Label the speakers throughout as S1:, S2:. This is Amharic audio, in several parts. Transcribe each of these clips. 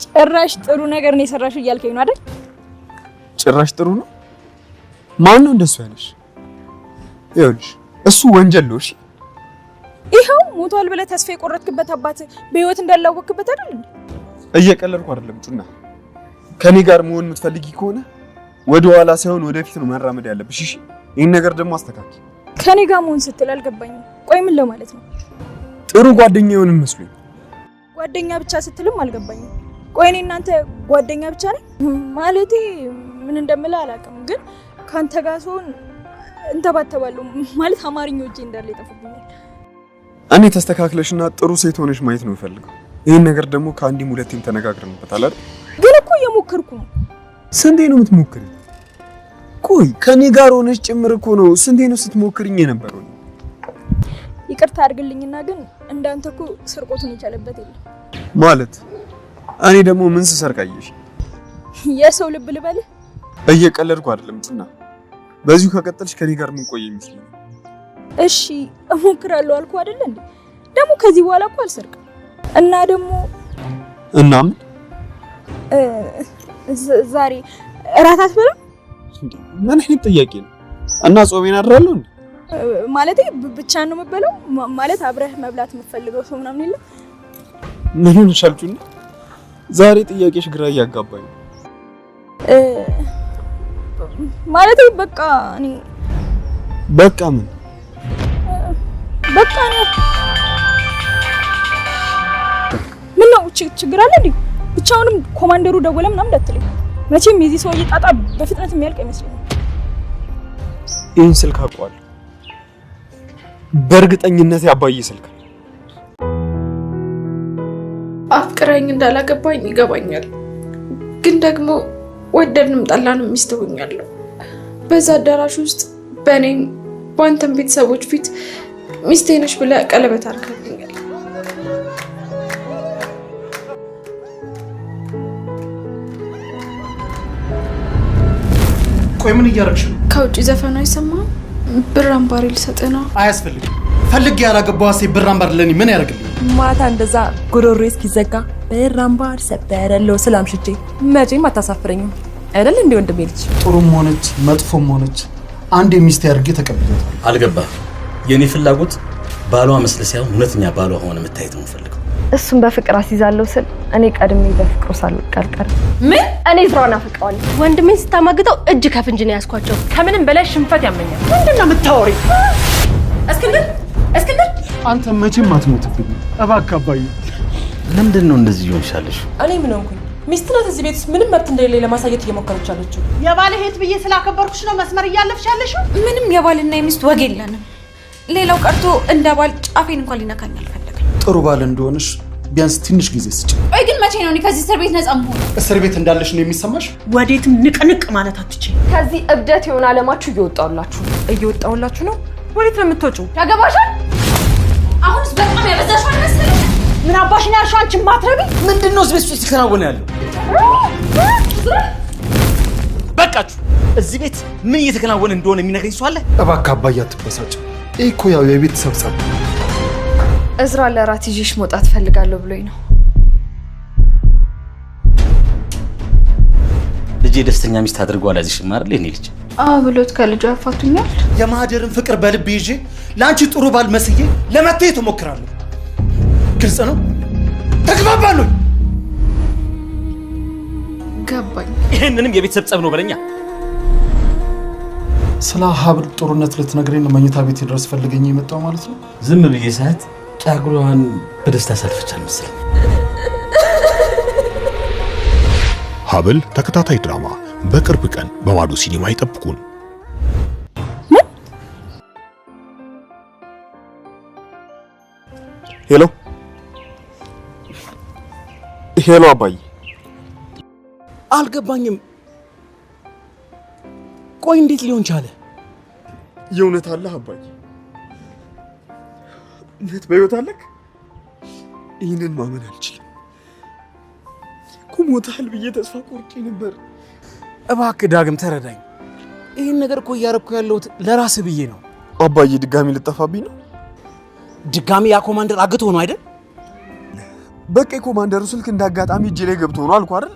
S1: ጭራሽ ጥሩ ነገር ነው የሰራሽው እያልከኝ ነው አይደል?
S2: ጭራሽ ጥሩ ነው? ማን ነው እንደሱ ያለሽ? ይኸውልሽ እሱ ወንጀል ነው። እሺ
S1: ይኸው ሞቷል ብለህ ተስፋ የቆረጥክበት አባት በህይወት እንዳላወቅክበት አይደል እንዴ?
S2: እየቀለድኩ አይደለም ጩና። ከኔ ጋር መሆን የምትፈልጊ ከሆነ ወደ ኋላ ሳይሆን ወደፊት ነው መራመድ ያለብሽ። እሺ ይሄን ነገር ደግሞ አስተካክል።
S1: ከኔ ጋር መሆን ስትል አልገባኝም። ቆይ ምን ለማለት ነው?
S2: ጥሩ ጓደኛ የሆንን መስሎኝ።
S1: ጓደኛ ብቻ ስትልም አልገባኝም። ቆይ እኔ እናንተ ጓደኛ ብቻ ነን? ማለቴ ምን እንደምልህ አላውቅም፣ ግን ካንተ ጋር ስሆን እንተባተባለሁ ማለት አማርኛው እጄ እንዳለ ይጠፋብኛል።
S2: እኔ ተስተካክለሽና ጥሩ ሴት ሆነሽ ማየት ነው የምፈልገው። ይሄን ነገር ደግሞ ከአንዴም ሁለቴም ተነጋግረንበታል አይደል?
S1: ግን እኮ እየሞከርኩ ነው።
S2: ስንቴ ነው የምትሞክሪው? ቆይ ከኔ ጋር ሆነሽ ጭምር እኮ ነው ስንቴ ነው ስትሞክሪኝ የነበረው?
S1: ይቅርታ አድርግልኝና ግን እንዳንተ እኮ ስርቆቱን የቻለበት የለም።
S2: ማለት እኔ ደግሞ ምን ስሰርቅ አየሽ?
S1: የሰው ልብ ልበልህ?
S2: እየቀለድኩ አይደለም ጩና። በዚሁ ከቀጠልሽ ከኔ ጋር ምን ቆይ ይመስለኛል።
S1: እሺ እሞክራለሁ አልኩህ አይደል እንዴ? ደግሞ ከዚህ በኋላ እኮ አልሰርቅም። እና ደግሞ
S2: እና ምን
S1: ዛሬ እራት አትበላም?
S2: ምን አይነት ጥያቄ ነው? እና ጾሜን አድራለሁ እንዴ?
S1: ማለቴ ብቻ ነው የምበላው? ማለት አብረህ መብላት የምትፈልገው ሰው ምናምን የለም?
S2: ምን ሆነሻል ጩና? ዛሬ ጥያቄሽ ግራ እያጋባኝ ነው።
S1: ማለቴ በቃ እኔ
S2: በቃ ምን
S1: በቃ ነው። ምን ነው ችግር አለ እንዴ? ብቻውንም ኮማንደሩ ደወለ ምናምን እንዳትለኝ። መቼም የዚህ ሰውዬ ጣጣ በፍጥነት የሚያልቅ አይመስለኝም።
S2: ይህን ስልክ አውቀዋለሁ። በእርግጠኝነት ያባዬ ስልክ።
S3: አፍቅረኝ እንዳላገባኝ ይገባኛል፣ ግን ደግሞ ወደድንም ጠላንም ሚስት ሆኛለሁ። በዛ አዳራሽ ውስጥ በእኔም በአንተም ቤተሰቦች ፊት ሚስቴ ነሽ ብለህ ቀለበት አድርገህልኛል።
S4: ቆይ ምን እያደረግሽ ነው?
S3: ከውጭ ዘፈኑ አይሰማም? ብር አምባሪ ልሰጥህ ነው።
S4: አያስፈልግም። ፈልጌ ያላገባኋት ሴት ብር አምባር ለኔ ምን ያደርግልኝ?
S5: ማታ እንደዛ ጉሮሮዬ እስኪዘጋ ብር አምባር ሰበረለው ስላምሽቼ መቼም አታሳፍረኝም አይደል እንዴ ወንድሜ ልጅ?
S4: ጥሩም ሆነች መጥፎም ሆነች አንዴ ሚስቴ አድርጌ ተቀብያታለሁ።
S6: አልገባህም? የኔ ፍላጎት ባሏ መስለ ሳይሆን እውነተኛ ባሏ ሆነ መታየት ነው የምፈልገው።
S7: እሱን በፍቅር አስይዛለሁ ስል እኔ ቀድሜ በፍቅሩ ሳልወድቅ አልቀርም። ምን? እኔ ዝራውን አፈቅረዋለሁ።
S8: ወንድሜን ስታማግጠው እጅ ከፍንጅ ነው ያዝኳቸው።
S5: ከምንም በላይ ሽንፈት ያመኛል።
S9: ምንድን ነው የምታወሪው?
S5: እስክንድር እስክንድር፣
S4: አንተ መቼም አትሞትብኝ እባክህ አባዬ።
S6: ለምንድን ነው እንደዚህ ይሆንሻለሽ?
S5: እኔ ምን ሆንኩኝ? ሚስት ናት እዚህ ቤት ውስጥ ምንም መብት እንደሌለ ለማሳየት እየሞከረች አለችው።
S9: የባል እህት ብዬ ስላከበርኩሽ ነው መስመር እያለፍሽ ያለሽው።
S10: ምንም የባልና የሚስት ወግ የለንም። ሌላው ቀርቶ እንደ ባል ጫፌን እንኳን ሊነካኝ አልፈለግም።
S4: ጥሩ ባል እንደሆነሽ ቢያንስ ትንሽ ጊዜ ስጭ።
S10: ቆይ ግን መቼ ነው እኔ ከዚህ እስር ቤት ነፃ የምሆነው?
S4: እስር ቤት እንዳለሽ ነው የሚሰማሽ?
S9: ወዴትም ንቅንቅ ማለት አትችይም።
S7: ከዚህ እብደት የሆነ አለማችሁ እየወጣሁላችሁ ነው።
S5: እየወጣሁላችሁ ነው? ወዴት ነው የምትወጪው?
S10: ያገባሻል? አሁንስ በጣም ያበዛሽው አልመሰለሽም?
S9: ምን አባሽ ነው ያልሽው? አንቺ ማትረቢ
S11: ምንድን ነው እዚህ ቤት ውስጥ ሲከናወን ያለው? በቃችሁ። እዚህ ቤት ምን እየተከናወነ እንደሆነ የሚነግረኝ ሰው አለ?
S4: እባክህ አባዬ አትበሳጭ። ይህ እኮ ያው የቤተሰብ ጸብ።
S7: እዝራ ለራት ይዤሽ መውጣት ፈልጋለሁ ብሎኝ ነው።
S6: ልጄ ደስተኛ ሚስት አድርጎ አላዚሽም አይደል? የኔ ልጅ
S3: አዎ ብሎት ከልጁ ያፋቱኛል።
S4: የማህደርን ፍቅር በልብ ይዤ ለአንቺ ጥሩ ባል መስዬ ለመታየት እሞክራለሁ። ግልጽ ነው? ተግባባን?
S3: ገባኝ።
S6: ይሄንንም የቤተሰብ ጸብ ነው በለኛ።
S4: ስለ ሀብል ጥሩነት ልትነግረኝ ነው መኝታ ቤት ድረስ ፈልገኝ የመጣው ማለት ነው?
S6: ዝም ብዬ ሰዓት ጫጉሏን በደስታ አሳልፈቻል መሰለኝ።
S12: ሀብል ተከታታይ ድራማ በቅርብ ቀን በማዶ ሲኒማ ይጠብቁን።
S2: Hello hello፣ አባዬ
S11: አልገባኝም። ቆይ እንዴት ሊሆን ቻለ?
S2: የእውነት አለህ አባዬ? እውነት በሕይወት አለህ? ይህንን ማመን አልችልም እኮ ሞተሃል ብዬ ተስፋ ቆርጬ ነበር።
S11: እባክህ ዳግም ተረዳኝ። ይህን ነገር እኮ እያደረኩ ያለሁት ለራስህ ብዬ ነው።
S2: አባዬ ድጋሚ ልጠፋብኝ ነው?
S11: ድጋሚ ያ ኮማንደር አግቶ ነው አይደል?
S2: በቃ የኮማንደሩ ስልክ እንዳጋጣሚ እጄ ላይ ገብቶ ነው አልኩህ አይደል?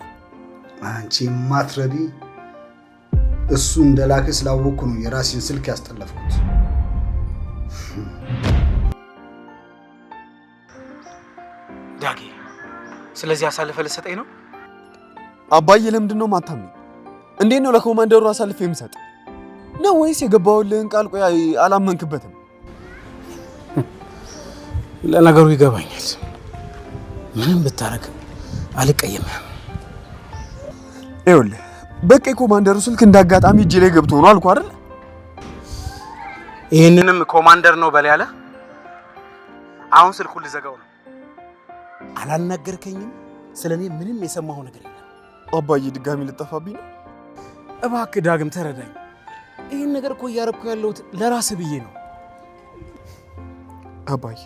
S13: አንቺ ማትረቢ፣ እሱ እንደላከ ስላወቅኩ ነው የራሴን ስልክ ያስጠለፍኩት።
S11: ዳጊ፣ ስለዚህ አሳልፈህ ልትሰጠኝ ነው?
S2: አባዬ ለምንድን ነው የማታምነኝ? እንዴት ነው ለኮማንደሩ አሳልፌ የምሰጥ ነው? ወይስ የገባሁልህን ቃል ቆይ አላመንክበትም?
S11: ለነገሩ ይገባኛል። ምንም ብታረግ አልቀየምህም።
S2: ይኸውልህ በቃ የኮማንደሩ ስልክ እንዳጋጣሚ እጄ ላይ ገብቶ ነው አልኩህ አይደል?
S11: ይህንንም ኮማንደር ነው በል ያለ። አሁን ስልኩን ልዘጋው ነው። አላናገርከኝም። ስለኔ ምንም የሰማኸው ነገር የለም።
S2: አባዬ ድጋሚ ልጠፋብኝ ነው?
S11: እባክህ ዳግም ተረዳኝ። ይህን ነገር እኮ እያረኩ ያለሁት ለራስህ ብዬ ነው።
S2: አባዬ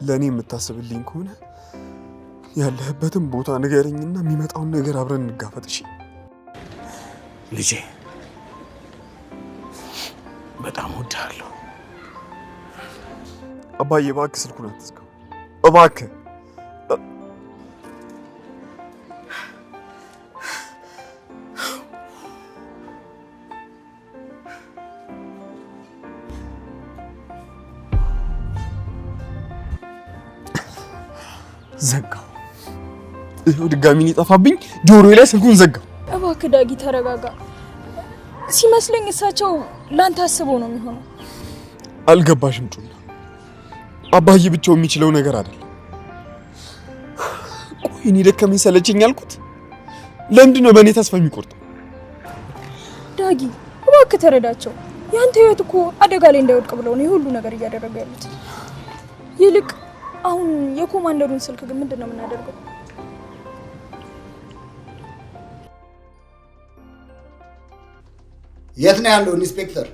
S2: ለእኔ የምታስብልኝ ከሆነ ያለህበትን ቦታ ንገረኝና የሚመጣውን ነገር አብረን እንጋፈጥ። እሺ
S11: ልጄ፣ በጣም እወድሃለሁ።
S2: አባዬ እባክህ ስልኩን አትዝጋው፣ እባክህ። ዘጋው። ይኸው ድጋሚ ሊጠፋብኝ ጆሮዬ ላይ ስልኩን ዘጋው።
S1: እባክህ ዳጊ ተረጋጋ። ሲመስለኝ እሳቸው ላንተ አስበው ነው የሚሆነው።
S2: አልገባሽም ጩና፣ አባዬ ብቻው የሚችለው ነገር አይደለም። ቆይ እኔ ደከመኝ ሰለቸኝ ያልኩት ለምንድን ነው በእኔ ተስፋ የሚቆርጠው?
S1: ዳጊ እባክህ ተረዳቸው። ያንተ ህይወት እኮ አደጋ ላይ እንዳይወድቅ ብለው ነው ሁሉ ነገር እያደረጉ ያሉት። ይልቅ አሁን የኮማንደሩን ስልክ ግን ምንድን ነው የምናደርገው?
S13: የት ነው ያለው ኢንስፔክተር?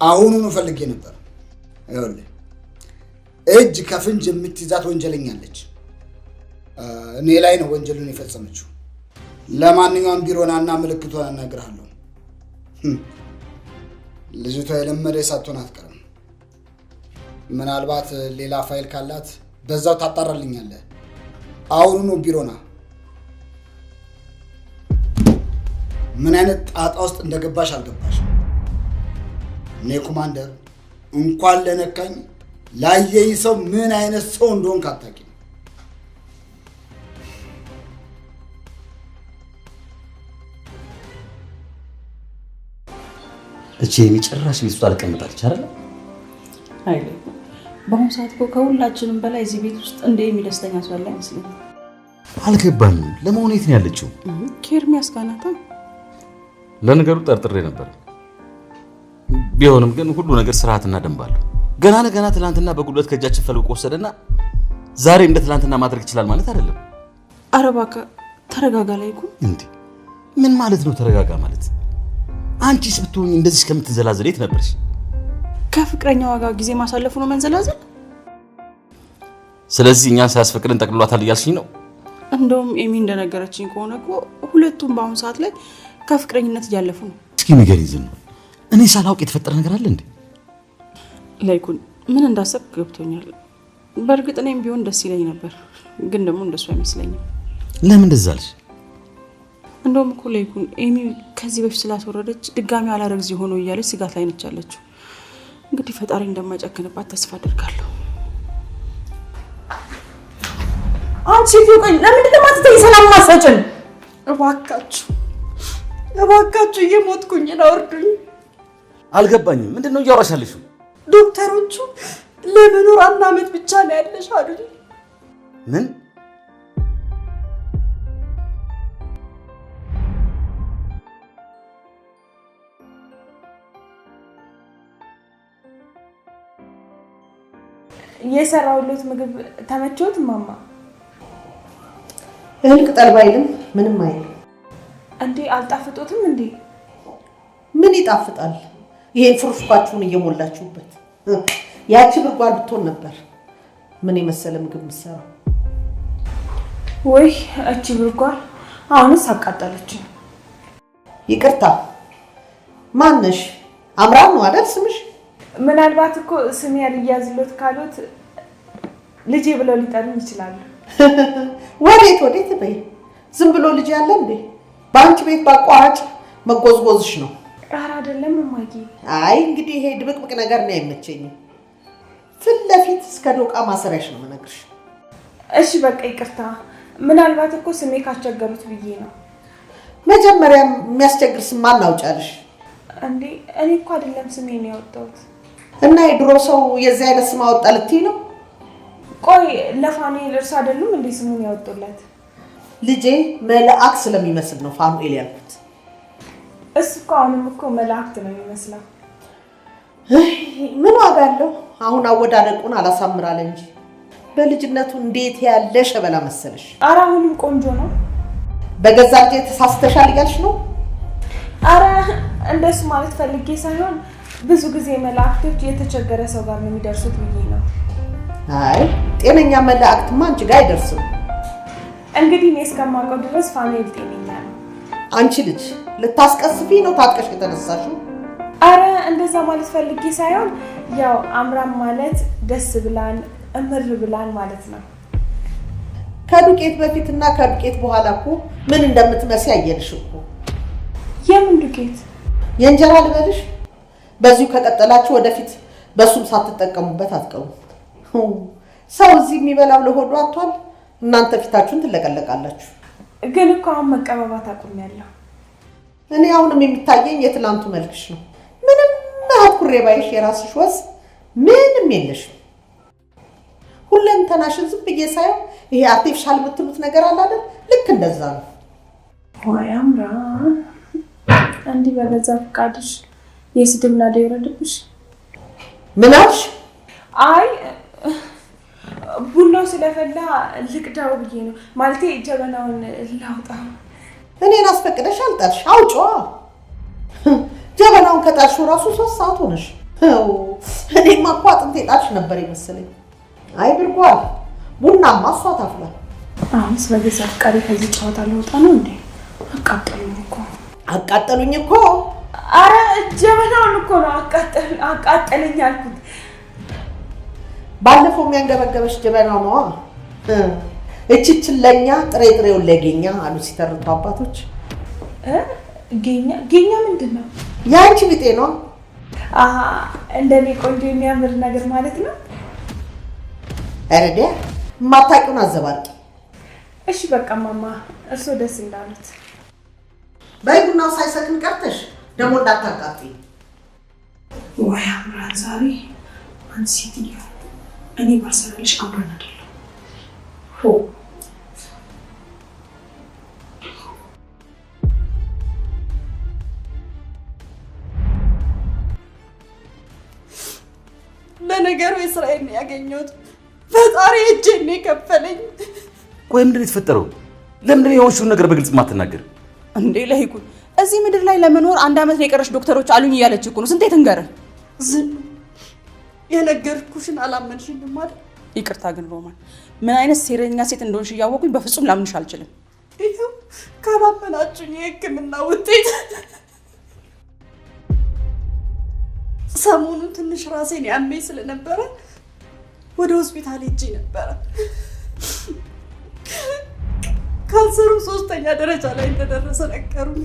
S13: አሁኑኑ ፈልጌ ነበር። ይኸውልህ እጅ ከፍንጅ የምትይዛት ወንጀለኛ አለች። እኔ ላይ ነው ወንጀሉን የፈጸመችው። ለማንኛውም ቢሮናና ምልክቷን አናግርሃለሁ። ልጅቷ የለመደ ሳትሆን አትቀርም። ምናልባት ሌላ ፋይል ካላት በዛው ታጣራልኛለህ። አሁኑኑ ቢሮና። ምን አይነት ጣጣ ውስጥ እንደገባሽ አልገባሽ። እኔ ኮማንደር እንኳን ለነካኝ ላየኝ ሰው ምን አይነት ሰው እንደሆንክ አታውቂም።
S6: እቺ የሚጨራሽ ቤት ውስጥ አልቀምጣለች አይደል?
S14: አይደል? በአሁኑ ሰዓት እኮ ከሁላችንም በላይ እዚህ ቤት ውስጥ እንደ ኤሚ ደስተኛ ሰው አለ አይመስለኝም።
S6: አልገባኝም። ለመሆኑ የት ነው ያለችው?
S14: ከኤርሚያስ ጋር ናታ።
S6: ለነገሩ ጠርጥሬ ነበር። ቢሆንም ግን ሁሉ ነገር ስርዓትና ደንብ አለው። ገና ለገና ትላንትና በጉልበት ከእጃችን ፈልቆ ወሰደና ዛሬ እንደ ትላንትና ማድረግ ይችላል ማለት አይደለም።
S14: ኧረ እባክህ ተረጋጋ። ላይ እኮ
S6: እንዴ ምን ማለት ነው ተረጋጋ ማለት? አንቺስ ብትሆኚ እንደዚህ እስከምትንዘላዘል የት ነበርሽ?
S14: ከፍቅረኛዋ ጋር ጊዜ ማሳለፉ ነው መንዘላዘል?
S6: ስለዚህ እኛን ሳያስፈቅድን ጠቅልሏታል እያልሽኝ ነው?
S14: እንደውም ኤሚ እንደነገረችኝ ከሆነ እኮ ሁለቱም በአሁኑ ሰዓት ላይ ከፍቅረኝነት እያለፉ ነው።
S6: እስኪ ንገሪኝ ዝም፣ እኔ ሳላውቅ የተፈጠረ ነገር አለ እንዴ?
S14: ላይኩን ምን እንዳሰብክ ገብቶኛል። በእርግጥ እኔም ቢሆን ደስ ይለኝ ነበር፣ ግን ደግሞ እንደሱ አይመስለኝም።
S6: ለምን እንደዛ አልሽ?
S14: እንደውም እኮ ላይኩን ኤሚ ከዚህ በፊት ስላስወረደች ድጋሚ አላረግዝ ሆኖ እያለች ስጋት ላይ ነች ያለችው። እንግዲህ ፈጣሪ እንደማይጨክንባት ተስፋ አደርጋለሁ።
S5: አንቺ ሴትዮ ቆይ ለምንድን ነው የማትተይ? ሰላም ማሰጭን?
S3: እባካችሁ እባካችሁ እየሞትኩኝ ነው፣ እርዱኝ።
S6: አልገባኝም። ምንድን ነው እያወራሽ ያለሽው?
S3: ዶክተሮቹ ለመኖር 1 ዓመት ብቻ ነው ያለሽ አሉኝ።
S6: ምን?
S3: የሰራሁት ምግብ ተመቾት ማማ?
S9: እህል ቅጠል ባይልም ምንም አይልም።
S3: እንዴ አልጣፍጦትም እንዴ?
S9: ምን ይጣፍጣል? ይሄን ፍርፍኳችሁን እየሞላችሁበት። ያቺ ብርጓል ብትሆን ነበር ምን የመሰለ ምግብ የምትሰራው።
S3: ወይ እቺ ብርጓል አሁንስ አቃጠለችኝ።
S9: ይቅርታ ማነሽ? አምራን ነው አይደል ስምሽ?
S3: ምናልባት እኮ ስሜ ያልያዝሎት ካሉት ልጄ ብለው ሊጠሩኝ ይችላሉ።
S9: ወዴት ወዴት በይ። ዝም ብሎ ልጅ ያለ እንዴ? በአንቺ ቤት ባቋራጭ መጎዝጎዝሽ ነው።
S3: ኧረ አይደለም እማዬ።
S9: አይ እንግዲህ ይሄ ድብቅብቅ ነገር ነው አይመቸኝም። ፊት ለፊት እስከ ዶቃ ማሰሪያሽ ነው የምነግርሽ።
S3: እሺ በቃ ይቅርታ። ምናልባት እኮ ስሜ ካስቸገሩት ብዬ ነው።
S9: መጀመሪያ የሚያስቸግር ስም ማን አውጫለሽ?
S3: እንዴ እኔ እኮ አይደለም ስሜን ያወጣሁት።
S9: እና የድሮ ሰው የዚህ አይነት ስም አወጣ ልትይ ነው?
S3: ቆይ ለፋኑኤል እርሱ አይደሉም እንዴ ስሙን ያወጡለት?
S9: ልጄ መልአክ ስለሚመስል ነው ፋኑኤል ያልኩት።
S3: እሱ እኮ አሁንም እኮ መላእክት ነው የሚመስለው።
S9: ምን ዋጋ አለው? አሁን አወዳደቁን አላሳምራለ እንጂ በልጅነቱ እንዴት ያለ ሸበላ መሰለሽ።
S3: ኧረ አሁንም ቆንጆ ነው።
S9: በገዛ ልጄ ተሳስተሻል እያልሽ ነው?
S3: ኧረ እንደሱ ማለት ፈልጌ ሳይሆን ብዙ ጊዜ መላእክቶች የተቸገረ ሰው ጋር ነው የሚደርሱት ብዬ ነው።
S9: አይ ጤነኛ መላእክትማ አንቺ ጋር አይደርስም።
S3: እንግዲህ እኔ እስከማውቀው ድረስ ፋኑኤል ጤነኛ ነው።
S9: አንቺ ልጅ ልታስቀስፊ ነው ታጥቀሽ የተነሳሽው?
S3: አረ እንደዛ ማለት ፈልጌ ሳይሆን ያው አምራን ማለት ደስ ብላን እምር ብላን ማለት ነው።
S9: ከዱቄት በፊትና ከዱቄት በኋላ እኮ ምን እንደምትመስይ አየንሽ እኮ።
S3: የምን ዱቄት?
S9: የእንጀራ ልበልሽ? በዚሁ ከቀጠላችሁ ወደፊት በሱም ሳትጠቀሙበት አትቀሩም። ሰው እዚህ የሚበላው ለሆዱ አጥቷል። እናንተ ፊታችሁን ትለቀለቃላችሁ።
S3: ግን እኮ አሁን መቀባባት አቁሜያለሁ።
S9: እኔ አሁንም የሚታየኝ የትላንቱ መልክሽ ነው። ምንም አትኩሬ ባይሽ የራስሽ ወዝ ምንም የለሽም። ሁለንተናሽን ዝም ብዬ ሳየው ይሄ artificial የምትሉት ነገር አለ አይደል? ልክ እንደዛ ነው።
S3: ወይ አምራን፣ እንዲህ በገዛ ፈቃድሽ የስድብ ናዳ ይወረድብሽ።
S9: ምን አልሽ?
S3: አይ ቡናው ስለፈላ ልቅዳው ብዬ ነው። ማለቴ ጀበናውን ላውጣ።
S9: እኔን አስፈቅደሽ አልጣልሽ፣ አውጪዋ። ጀበናውን ከጣልሽው ራሱ 3 ሰዓት ሆነሽ። እኔማ እኮ አጥንቴ ጣልሽ ነበር የመሰለኝ። አይ ብርጓል፣ ቡናማ እሷ ታፍላ።
S3: አሁንስ በገዛ ፈቃዴ ከዚህ ጨዋታ ልወጣ ነው እንዴ? አቃጠሉኝ እኮ
S9: አቃጠሉኝ እኮ።
S3: አረ ጀበናውን እኮ ነው አቃጠለኝ አልኩት።
S9: ባለፈው የሚያንገበገበሽ ጀበናው ነዋ። እቺችን ለኛ ጥሬ ጥሬውን ለጌኛ አሉ ሲተርቱ አባቶች።
S3: ጌኛ ጌኛ ምንድን ነው?
S9: ያንቺ ቢጤ ነው።
S3: አሃ እንደኔ ቆንጆ የሚያምር ነገር ማለት ነው።
S9: ኧረ የማታውቂውን አዘባርቂ።
S3: እሺ በቃ ማማ፣ እርሶ ደስ እንዳሉት።
S9: በይ ቡናው ሳይሰክን ቀርተሽ ደግሞ እንዳታቃጥይ።
S14: ወይ አምራን፣ ዛሬ አንቺ ሴትዮ እኔ ባልሰራልሽ አምራን አይደለም። ሆ
S10: ለነገሩ የስራዬን ነው ያገኘሁት። ፈጣሪ እጄን ነው የከፈለኝ።
S6: ቆይ ምንድን ነው የተፈጠረው? ለምንድን ነው የሆንሽውን ነገር በግልጽ የማትናገር?
S14: እንዴ ለይኩን፣ እዚህ ምድር ላይ ለመኖር 1 ዓመት ነው የቀረሽ ዶክተሮች አሉኝ እያለች እኮ ነው። ስንቴ ትንገርህ?
S10: ዝም የነገርኩሽን አላመንሽኝም አይደል?
S14: ይቅርታ ግን ሮማን፣ ምን አይነት ሴረኛ ሴት እንደሆንሽ እያወኩኝ በፍጹም ላምንሽ አልችልም።
S10: ይኸው ካላመናችሁኝ የሕክምና ውጤት። ሰሞኑን ትንሽ ራሴን ያመኝ ስለነበረ ወደ ሆስፒታል ሄጄ ነበረ። ካንሰሩ 3ኛ ደረጃ ላይ እንደደረሰ ነገሩኝ።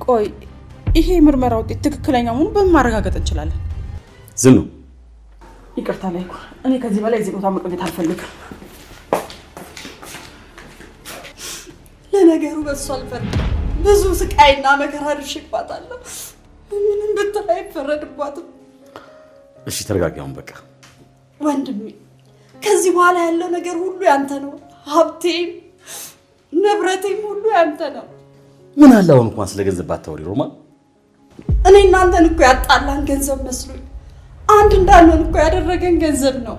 S14: ቆይ ይሄ የምርመራ ውጤት ትክክለኛ መሆኑን በምን ማረጋገጥ እንችላለን?
S6: ዝም።
S14: ይቅርታ ላይኩን፣ እኔ ከዚህ በላይ እዚህ ቦታ መቆየት አልፈልግም።
S10: ለነገሩ በእሱ አልፈርድም። ብዙ ስቃይና መከራ አድርሼባታለሁ። ምንም ብትል አይፈረድባትም።
S6: እሺ ተረጋጊ አሁን በቃ።
S10: ወንድሜ ከዚህ በኋላ ያለው ነገር ሁሉ ያንተ ነው። ሀብቴም ንብረቴም ሁሉ ያንተ ነው።
S6: ምን አለ አሁን እንኳን ስለ ገንዘብ ባታወሪ ሮማን።
S10: እኔ እናንተን እኮ ያጣላን ገንዘብ መስሎኝ አንድ እንዳልሆን እኮ ያደረገን ገንዘብ ነው።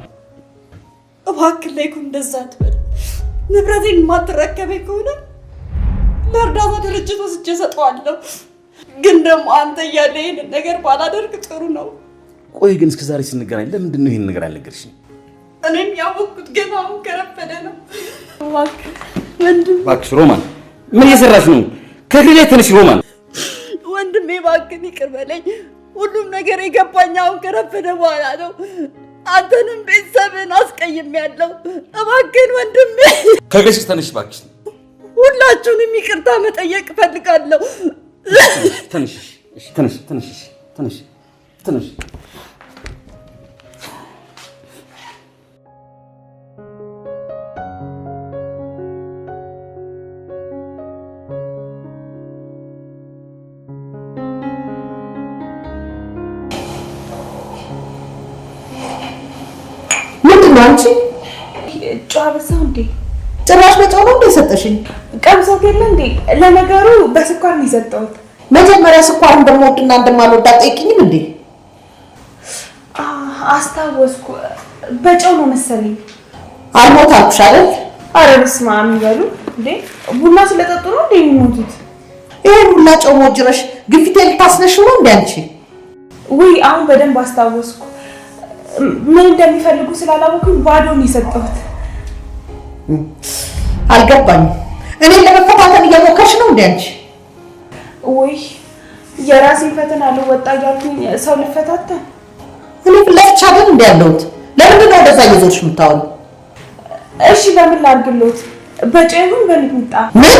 S10: እባክህ ለይኩን እንደዛ አትበል። ንብረቴን የማትረከበኝ ከሆነ ለእርዳታ ድርጅት ወስጄ እሰጠዋለሁ። ግን ደግሞ አንተ እያለ ይሄንን ነገር ባላደርግ ጥሩ ነው።
S6: ቆይ ግን እስከ ዛሬ ስንገናኝ ለምንድን ነው ይሄን ነገር ያልነገርሽኝ?
S10: እኔም ያወቅኩት ገና አሁን ከረፈደ ነው። እባክህ ወንድሜ።
S6: እባክሽ ሮማን ምን እየሰራሽ ነው? ከእግሬ ላይ ተነሽ ሮማን።
S10: ወንድሜ እባክህን ይቅር በለኝ። ሁሉም ነገር የገባኝ አሁን ከረፈደ በኋላ ነው። አንተንም ቤተሰብንም ቤተሰብን አስቀይሜያለሁ። እባክህን ወንድሜ
S6: ከግሬስ ተነሽ እባክሽ።
S10: ሁላችሁንም ይቅርታ መጠየቅ እፈልጋለሁ።
S6: ተነሽ፣ እሺ፣ ተነሽ፣ ተነሽ፣ ተነሽ፣ ተነሽ።
S9: አንቺ
S3: ጨው አበዛው እንዴ?
S9: ጭራሽ በጨው ነው እንዴ የሰጠሽኝ?
S3: ቀምሶት የለ እንዴ? ለነገሩ በስኳር ነው የሰጠሁት።
S9: መጀመሪያ ስኳር እንደምወድና እንደማልወድ አትጠይቂኝም እንዴ?
S3: አስታወስኩ፣ በጨው ነው መሰለኝ።
S9: አልሞት አልኩሽ አይደል?
S3: ኧረ በስመ አብ ይበሉ እንዴ! ቡና ስለጠጡ ነው እንዴ የሚሞቱት?
S9: ይሄን ሁላ ጨው ሞጅረሽ ግፊቴ ልታስነሺው ነው እንዴ አንቺ?
S3: ውይ አሁን በደንብ አስታወስኩ። ምን እንደሚፈልጉ ስላላወኩኝ ባዶ ነው የሰጠሁት።
S9: አልገባኝም። እኔን ለመፈታተን እየሞከርሽ ነው እንዴ አንቺ?
S3: ውይ የራሴን ፈተና ልወጣ እያልኩኝ ሰው ልፈታተን?
S9: እኔ ፍለፍቻ አይደል እንዴ ያለሁት? ለምንድን ነው ወደዛ እየዞርሽ የምታወሪው?
S3: እሺ በምን ላድርግሎት? በጨው ይሁን በሚጥሚጣ?
S9: ምን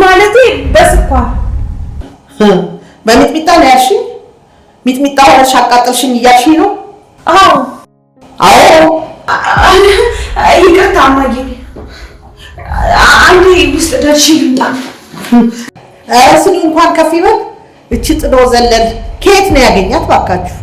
S3: ማለቴ በስኳር።
S9: በሚጥሚጣ ነው ያልሽኝ? ሚጥሚጣ ሆነሽ አቃጠልሽኝ እያልሽኝ ነው?
S3: አዎ
S9: አዎ።
S3: ይቅርታ እማዬ፣ አንዴ ውስጥ ደርሼ ልምጣ።
S9: ኧረ ስኒ እንኳን ከፍ ይበል። እቺ ጥሎ ዘለል ከየት ነው ያገኛት ባካችሁ?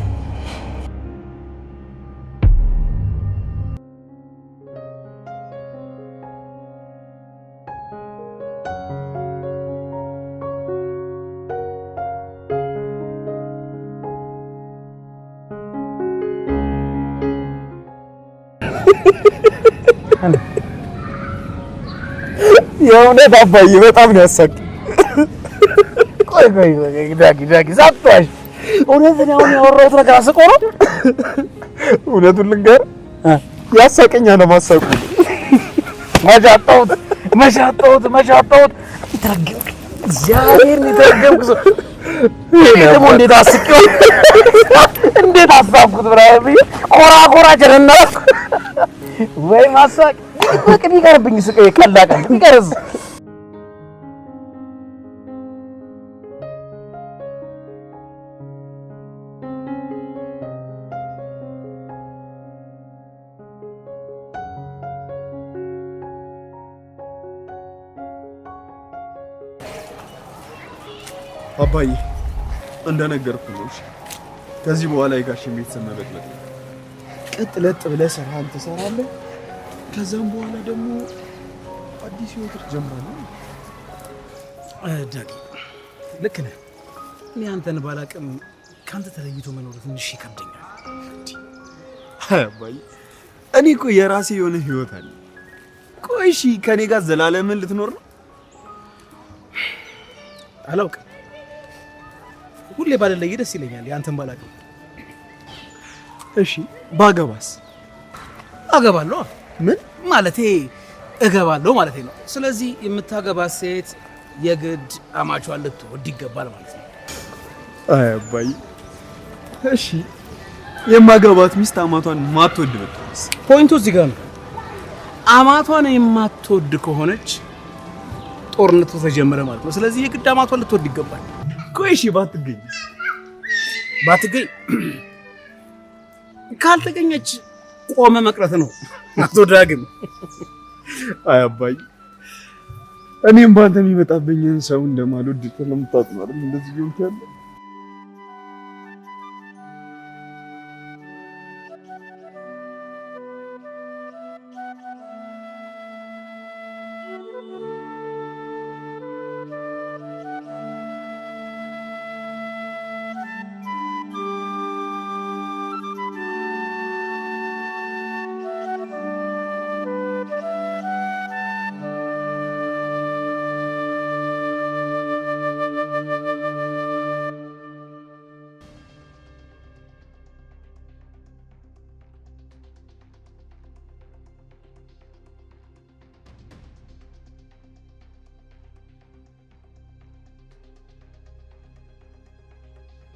S2: የእውነት አባዬ በጣም ነው ያሳቀኝ።
S11: ቆይ ቆይ ቆይ ዳጊ ዳጊ ሳትዋሽ እውነት እኔ አሁን ያወራሁት ነገር አስቆ ነው?
S2: እውነቱን ልንገርህ ያሳቀኝ አለማሳቁ።
S11: መች አጣሁት መች አጣሁት መች አጣሁት። የተረገምክ እግዚአብሔርን የተረገምክ ሰው። እኔ ደግሞ እንዴት አስቄው እንዴት አሳብኩት ብራይ ብዬ ኮራ ኮራ ጀነና ወይ ማሳቅ በቃ ቢቀርብኝ ስቀ ቀላቀ ቢቀርስ
S2: አባዬ እንደነገርኩህ ነው። ከዚህ በኋላ የጋሽን ቤተሰብ መበጥበጥ ነው። ቀጥ ለጥ ብለህ ስራህን ትሰራለህ። ከዛም በኋላ ደግሞ አዲስ ህይወት ትጀምራለህ።
S11: ዳጊ ልክ ነህ። እኔ አንተን ባላቅም ከአንተ ተለይቶ መኖር ትንሽ ይከብደኛል።
S2: አይ አባዬ እኔ እኮ የራሴ የሆነ ህይወት አለ። ቆይ እሺ ከኔ ጋር ዘላለምን ልትኖር ነው?
S11: አላውቅም። ሁሌ ባልለይ ደስ ይለኛል ያንተን ባላቅም።
S2: እሺ ባገባስ?
S11: አገባለሁ።
S2: ምን
S11: ማለቴ እገባለሁ ማለቴ ነው። ስለዚህ የምታገባ ሴት የግድ አማቿን ልትወድ ይገባል ማለት ነው።
S2: አይ አባዬ እሺ የማገባት ሚስት አማቷን ማትወድ ብትሆንስ?
S11: point ኡ እዚህ ጋር ነው። አማቷን የማትወድ ከሆነች ጦርነቱ ተጀመረ ማለት ነው። ስለዚህ የግድ አማቷን ልትወድ ይገባል።
S2: ቆይ እሺ ባትገኝስ?
S11: ባትገኝ ካልተገኘች ቆመ መቅረት ነው። አቶ ዳግም
S2: አይ አባዬ እኔም ባንተ የሚመጣብኝን ሰው እንደማልወድ ስለምታውቅ ነው አይደል እንደዚህ እየሆንክ ያለው?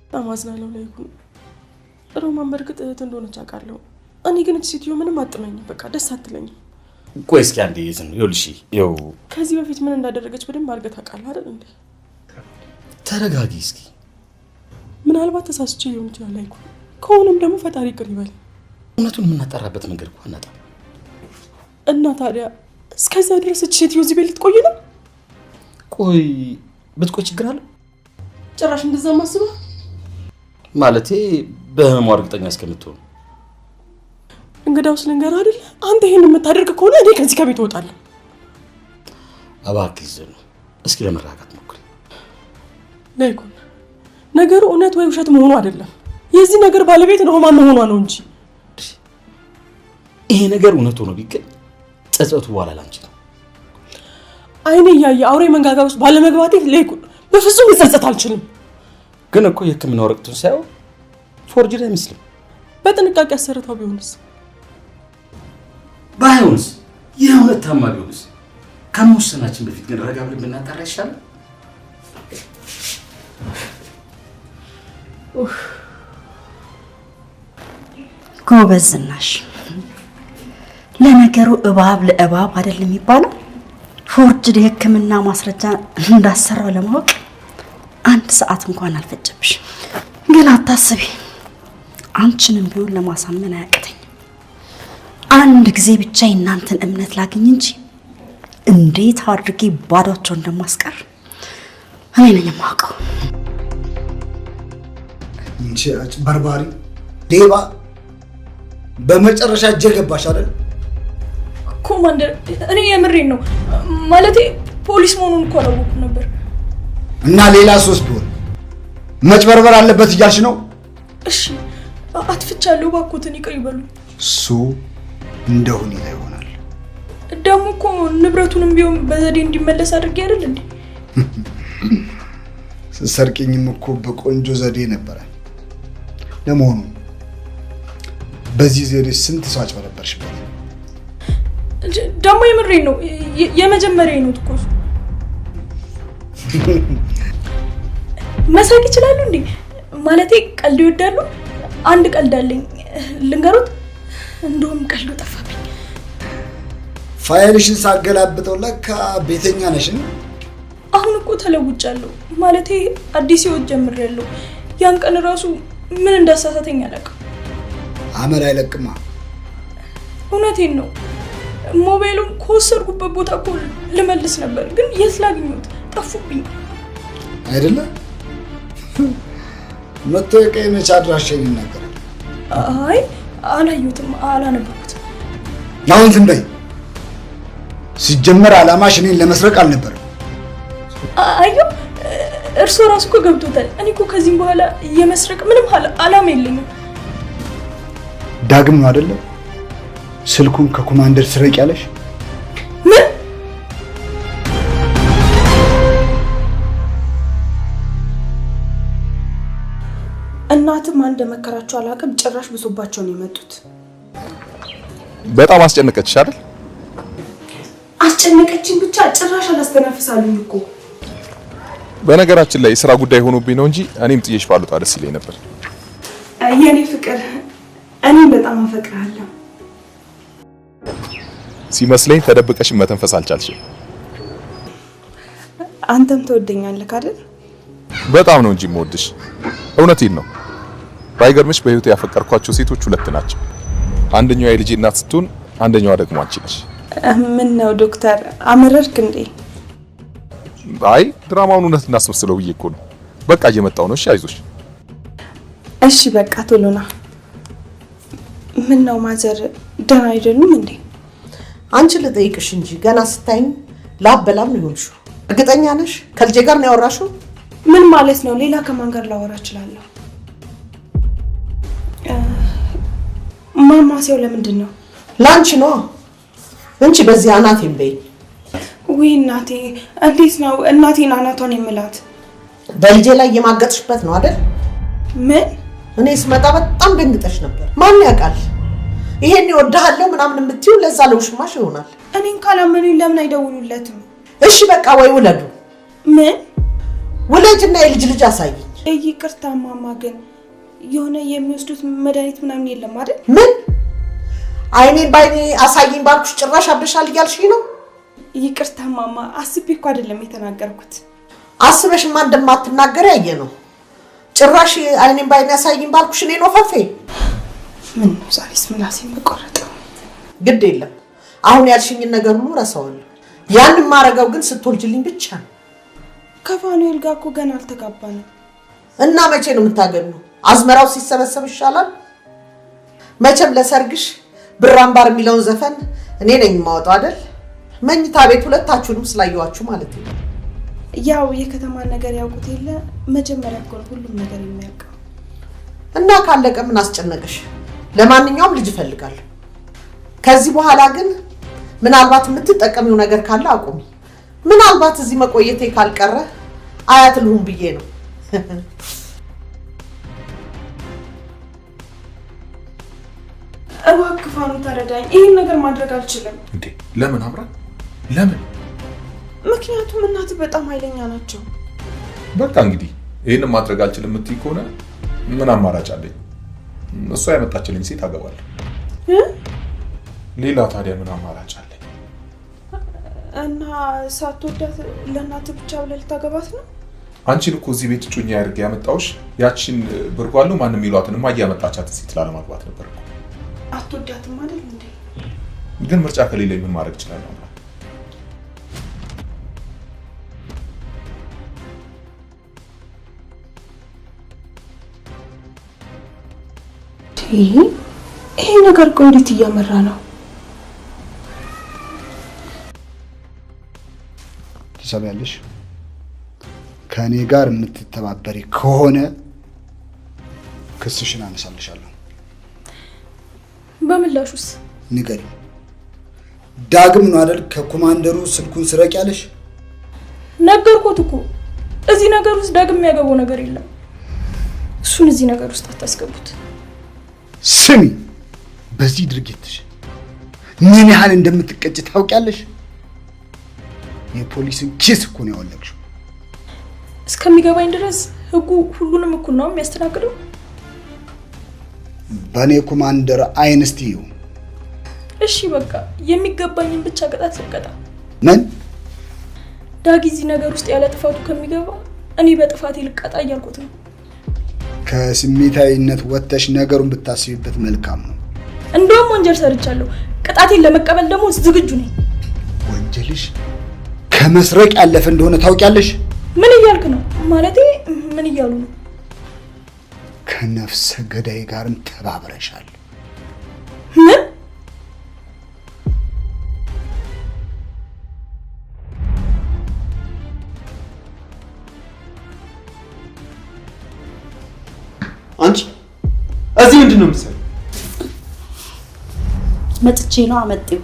S5: በጣም አዝናለሁ ላይኩን። ሮማን በእርግጥ እህት እንደሆነች አውቃለሁ። እኔ ግን እቺ ሴትዮ ምንም አጥመኝም፣ በቃ ደስ አትለኝም።
S6: ቆይ እስኪ አንዴ ዝም ይኸውልሽ፣ ይኸው
S5: ከዚህ በፊት ምን እንዳደረገች በደንብ አድርገህ ታውቃለህ አይደል እንዴ?
S6: ተረጋጊ እስኪ።
S5: ምናልባት ተሳስቼ ሊሆን ይችላል። አይኩን ከሆነም ደግሞ ፈጣሪ ይቅር ይበል።
S6: እውነቱን የምናጠራበት መንገድ እኮ አናጣም።
S5: እና ታዲያ እስከዛ ድረስ እቺ ሴትዮ እዚህ ቤት ልትቆይ ነው?
S6: ቆይ ብትቆይ ችግር አለ?
S5: ጭራሽ እንደዛ ማስበህ?
S6: ማለቴ በህመሟ እርግጠኛ እስከምትሆን።
S5: እንግዳውስ ልንገርህ አይደል፣ አንተ ይሄን የምታደርግ ከሆነ እኔ ከዚህ ከቤት እወጣለሁ።
S6: እባክህ ዝም እስኪ ለመረጋጋት ሞክሪ።
S5: ለይኩን ነገሩ እውነት ወይ ውሸት መሆኑ አይደለም፣ የዚህ ነገር ባለቤት ሮማን መሆኗ ነው እንጂ።
S6: ይሄ ነገር እውነት ሆኖ ቢገኝ ጸጸቱ በኋላ ላንቺ ነው።
S5: አይኔ እያየ አውሬ መንጋጋ ውስጥ ባለመግባቴ ለይኩን በፍጹም ልጸጸት አልችልም።
S6: ግን እኮ የህክምና ወረቀቱን ሳየው forged አይመስልም።
S5: በጥንቃቄ አሰርተው ቢሆንስ?
S6: ባይሆንስ? የእውነት ታማ ቢሆንስ? ከመወሰናችን በፊት ግን ረጋ ብለን ብናጣራ ይሻላል።
S10: ጎበዝ ዝናሽ። ለነገሩ እባብ ለእባብ አይደለም የሚባለው። forged የህክምና ማስረጃ እንዳሰራው ለማወቅ አንድ ሰዓት እንኳን አልፈጀብሽ። ግን አታስቢ፣ አንቺንም ቢሆን ለማሳመን አያቅተኝም። አንድ ጊዜ ብቻ የእናንተን እምነት ላግኝ እንጂ እንዴት አድርጌ ባዷቸው እንደማስቀር እኔ ነኝ የማውቀው።
S13: እንቺ አጭበርባሪ ሌባ፣ በመጨረሻ እጄ ገባሽ አይደል?
S1: ኮማንደር፣ እኔ የምሬን ነው። ማለቴ ፖሊስ መሆኑን እኮ አላወኩም ነበር።
S13: እና ሌላ ሶስት ቢሆን መጭበርበር አለበት እያልሽ ነው?
S1: እሺ አጥፍቻለሁ፣ እባክዎትን ይቅር ይበሉ።
S13: እሱ እንደ ሁኔታ ይሆናል።
S1: ደግሞ እኮ ንብረቱንም ቢሆን በዘዴ እንዲመለስ አድርጌ አይደል እንዴ?
S13: ስትሰርቂኝም እኮ በቆንጆ ዘዴ ነበረ። ለመሆኑ በዚህ ዘዴ ስንት ሰው አጭበረበርሽበት?
S1: ደግሞ የምሬን ነው፣ የመጀመሪያ ነው እኮ። መሳቅ ይችላሉ እንዴ? ማለቴ ቀልድ ይወዳሉ? አንድ ቀልድ አለኝ ልንገሩት። እንደውም ቀልዱ ጠፋብኝ።
S13: ፋይልሽን ሳገላብጠው ለካ ቤተኛ ነሽ።
S1: አሁን እኮ ተለውጫለሁ። ማለቴ አዲስ ህይወት ጀምሬያለሁ። ያን ቀን ራሱ ምን እንዳሳሳተኝ አላውቅም።
S13: አመል አይለቅማ።
S1: እውነቴን ነው። ሞባይሉን ከወሰድኩበት ቦታ እኮ ልመልስ ነበር፣ ግን የት ላግኘሁት? ጠፉብኝ።
S13: አይደለ? መታወቂያ መቼ አድራሻዬን ይናገራል?
S1: አይ አላየሁትም፣ አላነበብኩትም።
S13: አሁን ዝም በይ። ሲጀመር አላማሽ እኔን ለመስረቅ አልነበረም።
S1: አዩ እርሶ ራሱ እኮ ገብቶታል። እኔ እኮ ከዚህም በኋላ የመስረቅ ምንም አላማ የለኝም።
S13: ዳግም ነው አይደለ ስልኩን ከኮማንደር ስረቅ ያለሽ?
S1: ምን?
S14: እናትም አንድ መከራቸው አላውቅም፣ ጭራሽ ብሶባቸው ነው የመጡት።
S15: በጣም አስጨነቀችሽ አይደል?
S14: አስጨነቀችኝ ብቻ ጭራሽ አላስተነፍሳሉኝ እኮ።
S15: በነገራችን ላይ የስራ ጉዳይ ሆኖብኝ ነው እንጂ እኔም ጥዬሽ ባልወጣ ደስ ይለኝ ነበር።
S14: የኔ ፍቅር፣ እኔም በጣም አፈቅርሃለሁ።
S15: ሲመስለኝ ተደብቀሽ መተንፈስ አልቻልሽም።
S14: አንተም ትወደኛለህ አይደል?
S15: በጣም ነው እንጂ የምወድሽ። እውነቴን ነው። ባይገርምሽ በህይወቴ ያፈቀርኳቸው ሴቶች ሁለት ናቸው። አንደኛዋ የልጄ እናት ስትሆን፣ አንደኛዋ ደግሞ አንቺ ነሽ።
S14: ምን ነው ዶክተር አመረርክ እንዴ?
S15: አይ ድራማውን እውነት እናስመስለው ብዬ እኮ ነው። በቃ እየመጣሁ ነው። እሺ አይዞሽ።
S14: እሺ በቃ ቶሎ ና። ምን ነው ማዘር ደህና አይደሉም እንዴ?
S9: አንቺ ልጠይቅሽ እንጂ ገና ስታይኝ ላብ በላብ ነው የሆንሽው። እርግጠኛ ነሽ ከልጄ ጋር ነው ያወራሽው?
S14: ምን ማለት ነው? ሌላ ከማን ጋር ላወራ እችላለሁ? ማማሴው ለምንድን ነው?
S9: ላንቺ ነው እንቺ በዚህ አናቴን በይኝ።
S14: ውይ እናቴ፣ እንዴት ነው እናቴን አናቷን የምላት?
S9: በልጄ ላይ የማገጥሽበት ነው አይደል?
S14: ምን?
S9: እኔ ስመጣ በጣም ደንግጠሽ ነበር። ማን ያውቃል ይሄን ይወድሃለሁ ምናምን የምትይው ለዛ ለውሽማሽ ይሆናል።
S14: እኔን ካላመኑኝ ለምን አይደውሉለትም?
S9: እሺ በቃ ወይ ውለዱ።
S14: ምን?
S9: ውለጅና የልጅ ልጅ አሳይኝ።
S14: ይቅርታ ማማ፣ ግን
S3: የሆነ የሚወስዱት መድኃኒት ምናምን የለም አይደል?
S9: ምን አይኔን ባይኔ አሳይኝ ባልኩሽ ጭራሽ አብደሻል እያልሽኝ ነው?
S3: ይቅርታ ማማ፣ አስቤ እኮ አይደለም የተናገርኩት።
S9: አስበሽማ እንደማትናገሪ ያየ ነው። ጭራሽ አይኔን ባይኔ አሳይኝ ባልኩሽ እኔን ወፈፌ።
S3: ምን ነው ዛሬስ ምላሴን በቆረጠው።
S9: ግድ የለም አሁን ያልሽኝን ነገር ሁሉ ረሳዋለሁ። ያን ማረገው ግን ስትወልጂልኝ ብቻ ነው።
S3: ከፋኑኤል ጋር እኮ ገና አልተጋባንም።
S9: እና መቼ ነው የምታገቢው? አዝመራው ሲሰበሰብ ይሻላል። መቼም ለሰርግሽ ብር አምባር የሚለውን ዘፈን እኔ ነኝ የማወጣው አይደል? መኝታ ቤት ሁለታችሁንም ስላየኋችሁ ማለት ነው።
S3: ያው የከተማ ነገር ያውቁት የለ መጀመሪያ እኮ ነው ሁሉም ነገር የሚያልቀው።
S9: እና ካለቀ ምን አስጨነቀሽ? ለማንኛውም ልጅ እፈልጋለሁ። ከዚህ በኋላ ግን ምናልባት የምትጠቀሚው ነገር ካለ አቁሚ። ምናልባት እዚህ መቆየቴ ካልቀረ አያት ልሁን ብዬ ነው።
S3: እባክህ ፋኑ ተረዳኝ። ይሄን ነገር ማድረግ አልችልም።
S15: እንዴ ለምን አምራ? ለምን?
S3: ምክንያቱም እናትህ በጣም ኃይለኛ ናቸው።
S15: በቃ እንግዲህ ይሄን ማድረግ አልችልም የምትይ ከሆነ ምን አማራጭ አለኝ? እሷ ያመጣችልኝ ሴት አገባለሁ። ሌላ ታዲያ ምን አማራጭ አለኝ?
S3: እና ሳትወዳት ለእናትህ ብቻ ብለህ ልታገባት ነው?
S15: አንቺን እኮ እዚህ ቤት እጮኛ አድርጌ ያመጣሁሽ ያቺን ብርጓሉ ማንም የሚሏትን እማዬ ያመጣቻትን ሴት ላለማግባት ነበር እኮ።
S3: አትወዳትም አይደል እንዴ?
S15: ግን ምርጫ ከሌለኝ ምን ማድረግ እችላለሁ?
S3: ይሄ ነገር እኮ እንዴት እያመራ ነው?
S13: ትሰሚያለሽ? ከኔ ጋር የምትተባበሪ ከሆነ ክስሽን አነሳልሻለሁ።
S1: በምላሹስ
S13: ንገሪ። ዳግም ነው አይደል ከኮማንደሩ ስልኩን ስረቅ ያለሽ?
S1: ነገርኩት እኮ እዚህ ነገር ውስጥ ዳግም የሚያገባው ነገር የለም። እሱን እዚህ ነገር ውስጥ አታስገቡት።
S13: ስሚ፣ በዚህ ድርጊትሽ ምን ያህል እንደምትቀጭ ታውቂያለሽ? የፖሊስን ኪስ እኮ ነው ያወለቅሽው።
S1: እስከሚገባኝ ድረስ ህጉ ሁሉንም እኩል ነው የሚያስተናግደው።
S13: በእኔ ኮማንደር አይን እስቲ እዩ።
S1: እሺ በቃ የሚገባኝን ብቻ ቅጣት ልቀጣ።
S13: ምን?
S1: ዳጊ እዚህ ነገር ውስጥ ያለ ጥፋቱ ከሚገባ እኔ በጥፋቴ ልቀጣ እያልኩት ነው።
S13: ከስሜታዊነት ወጥተሽ ነገሩን ብታስቢበት መልካም ነው።
S1: እንደውም ወንጀል ሰርቻለሁ፣ ቅጣቴን ለመቀበል ደግሞ ዝግጁ ነኝ።
S13: ወንጀልሽ ከመስረቅ ያለፈ እንደሆነ ታውቂያለሽ?
S1: ምን እያልክ ነው? ማለቴ ምን እያሉ ነው?
S13: ከነፍሰ ገዳይ ጋርም ተባብረሻል።
S1: ምን?
S2: አንቺ እዚህ ምንድን ነው የምትሰሪው?
S10: መጥቼ ነው አመጤው።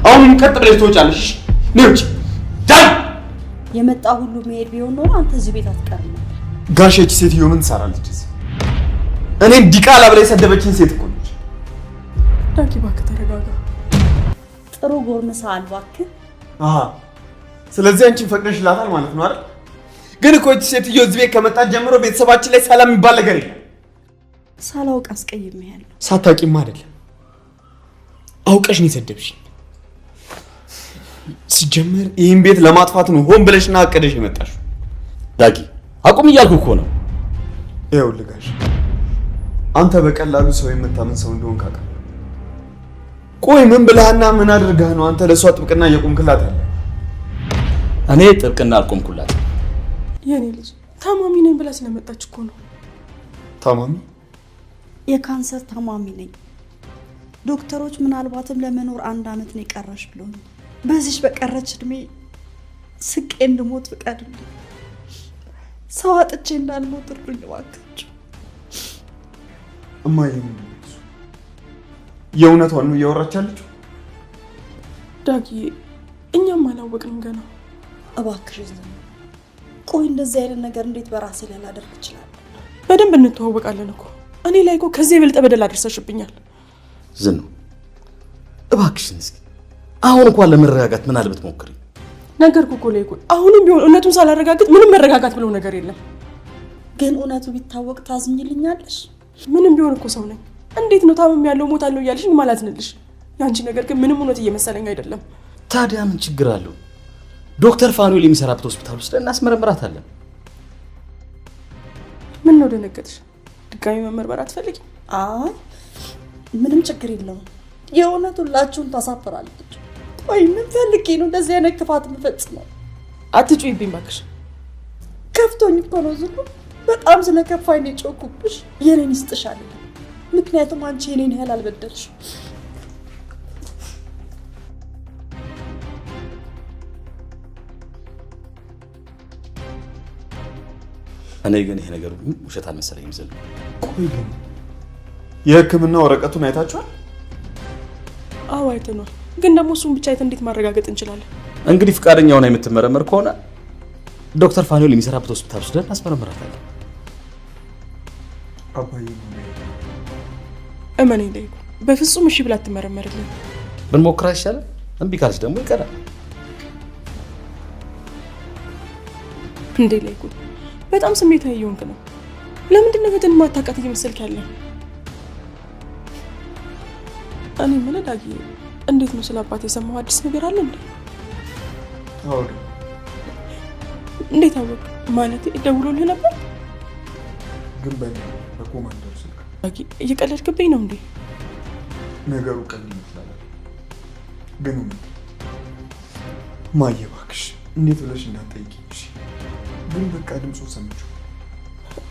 S2: አሁንም ቀጥ ብለሽ ትወጫለሽ። ነይ ውጪ። ዳይ
S10: የመጣ ሁሉ መሄድ ቢሆን ኖሮ አንተ እዚህ ቤት አትቀርም ነበር።
S2: ጋሼ እቺ ሴትዮ ምን ትሰራለች እዚህ? እኔን ዲቃላ ብላ የሰደበችኝ ሴት እኮ ነች።
S5: ዳጊ እባክህ ተረጋጋ።
S10: ጥሩ ጎርምሰሃል እባክህ።
S2: አሃ ስለዚህ አንቺን ፈቅደሽላታል ማለት ነው አይደል? ግን እኮ እቺ ሴትዮ እዚህ ቤት ከመጣች ጀምሮ ቤተሰባችን ላይ ሰላም የሚባል ነገር የለም።
S10: ሳላውቅ አስቀይሜሃለሁ።
S2: ሳታውቂማ አይደለም አውቀሽ ነው የሰደብሽኝ። ሲጀመር ይህን ቤት ለማጥፋት ነው ሆን ብለሽና አቅደሽ የመጣሽው።
S6: ዳጊ አቁም እያልኩ እኮ ነው።
S2: ይኸውልህ ጋሽ አንተ በቀላሉ ሰው የምታምን ሰው እንደሆንክ አውቃለሁ። ቆይ ምን ብለህና ምን አድርገህ ነው አንተ ለእሷ ጥብቅና እየቆምክላት ያለ?
S6: እኔ ጥብቅና አልቆምኩላት።
S5: የኔ ልጅ ታማሚ ነኝ ብላ ስለመጣች እኮ ነው።
S2: ታማሚ?
S10: የካንሰር ታማሚ ነኝ። ዶክተሮች ምናልባትም ለመኖር 1 ዓመት ነው የቀረሽ ብሎኝ በዚሽ በቀረች እድሜ ስቄ እንድሞት ፍቀድልኝ። ሰው አጥቼ እንዳልሞት እርዱኝ እባካችሁ።
S2: እማዬ የእውነቷን ነው እያወራች ያለችው?
S5: ዳጊ እኛም አላወቅንም ገና።
S10: እባክሽ ዝም። ቆይ እንደዚህ አይነት ነገር እንዴት በራሴ ላይ ላደርግ እችላለሁ?
S5: በደንብ እንተዋወቃለን እኮ። እኔ ላይ እኮ ከዚህ የበለጠ በደል አድርሰሽብኛል።
S6: ዝኑ እባክሽን እስኪ አሁን እንኳን ለመረጋጋት ምን አለበት ሞክሪ። ነገርኩህ እኮ ለይኩን፣ አሁንም ቢሆን እውነቱን ሳላረጋግጥ ምንም መረጋጋት ብለው ነገር የለም።
S10: ግን እውነቱ ቢታወቅ ታዝኝልኛለሽ?
S5: ምንም ቢሆን እኮ ሰው ነኝ። እንዴት ነው ታምም ያለው ሞታለሁ እያልሽኝ ማላዝንልሽ? ያንቺ ነገር ግን ምንም እውነት እየመሰለኝ አይደለም።
S6: ታዲያ ምን ችግር አለው? ዶክተር ፋኑኤል የሚሰራበት ሆስፒታል ውስጥ እናስመረምራታለን።
S5: ምን ነው ደነገጥሽ? ድጋሚ መመርመር አትፈልጊም?
S10: አይ ምንም ችግር የለውም። የእውነት ሁላችሁም ታሳፍራለች። ቆይ ምን ፈልጌ ነው እንደዚህ አይነት ክፋት የምፈጽመው?
S5: አትጩይብኝ እባክሽ።
S10: ከፍቶኝ እኮ ነው ዝሉ። በጣም ስለከፋኝ ነው የጮኩብሽ። የኔን ይስጥሻል። ምክንያቱም አንቺ የኔን ያህል አልበደልሽም።
S6: እኔ ግን ይሄ ነገር ውሸት አልመሰለኝም። ዝል
S2: ቆይ ግን የሕክምና ወረቀቱን አይታችኋል?
S5: አዎ አይተነዋል። ግን ደግሞ እሱን ብቻ አይተን እንዴት ማረጋገጥ እንችላለን?
S6: እንግዲህ ፍቃደኛ ሆና የምትመረመር ከሆነ ዶክተር ፋኑኤል የሚሰራበት ሆስፒታል ወስደን እናስመረምራታለን።
S2: አባዬ
S5: እመነኝ ለይኩ በፍጹም እሺ ብላ አትመረመርልን።
S6: ብንሞክር አይሻልም? እምቢ ካለች ደግሞ ይቀራል።
S5: እንዴ ለይኩ በጣም ስሜታዊ እየሆንክ ነው። ለምንድን ነው እህትን የማታውቃት እየመሰልክ ያለ? እኔ የምልህ ዳጊ፣ እንዴት ነው ስለ አባቴ የሰማኸው አዲስ ነገር አለ እንዴ?
S2: አዎ።
S5: እንዴት አወቅ? ማለቴ ደውሎልህ ነበር?
S2: ግን በኮማንደር ስልክ።
S5: ዳጊ እየቀለድክብኝ ነው እንዴ?
S2: ነገሩ ቀልድ ይመስላል፣ ግን እውነት። ማየ እባክሽ እንዴት ብለሽ እንዳትጠይቂኝ እሺ? ግን በቃ ድምፁን ሰምቼው።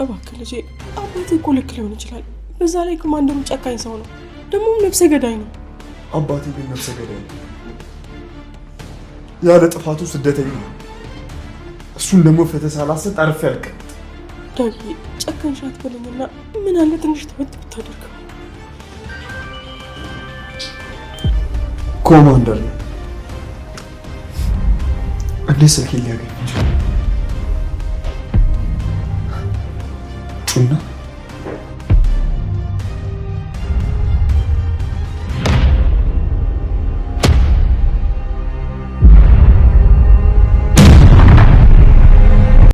S5: እባክህ ልጄ፣ አባቴ እኮ ልክ ሊሆን ይችላል። በዛ ላይ ኮማንደሩ ጨካኝ ሰው ነው፣ ደግሞም ነፍሰ ገዳይ ነው።
S2: አባቴ ግን ነፍሰ ገዳይ ነው። ያለ ጥፋቱ ስደተኛ ነው። እሱን ደግሞ ፍትህ ሳላሰጥ አርፌ አልቀመጥም።
S5: ዳጊ ጨካኝ አትበለኝና ምን አለ ትንሽ ተወት ብታደርገው።
S2: ኮማንደር ነው እንዴት ስልኬን ሊያገኝ ይችላል? ጩና